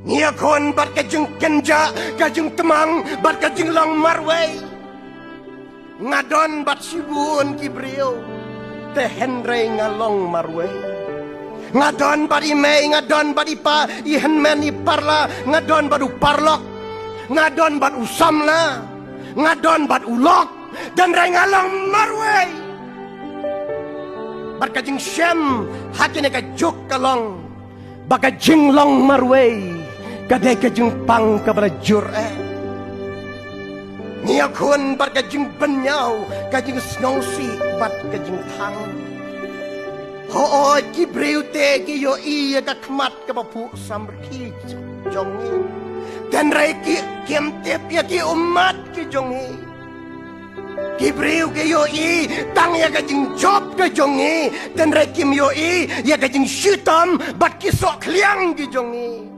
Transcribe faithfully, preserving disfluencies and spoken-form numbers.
Ngi ïakhun bad ka jingkynjah, ka jingtmang bad ka jinglong marwei. Nga don bad shibun ki briew, te hynrei nga long marwei. Nga don bad i mei, nga don bad i pa, i hynmen, i parla, nga don bad u paralok, nga don bad u samla, nga don bad u lok, te hynrei nga long marwei. Bad ka jingshem ha kine ka juk ka long ba ka jinglong marwei ka dei ka jingpang kaba la jur eh. Ngi ïakhun bad ka jingbynñiaw, ka jingsngewsih bad ka jingthang. Hooid, ki briew te ki ïohi ïa ka khmat kaba phuh samrkhie jong ngi, te hynrei ki, kim tip ïa ki ummat ki jong ngi. Ki briew ki ïohi tang ïa ka jingjop ka jong ngi, te hynrei kim ïohi ïa ka jingshitom bad ki sohkhliang ki jong ngi.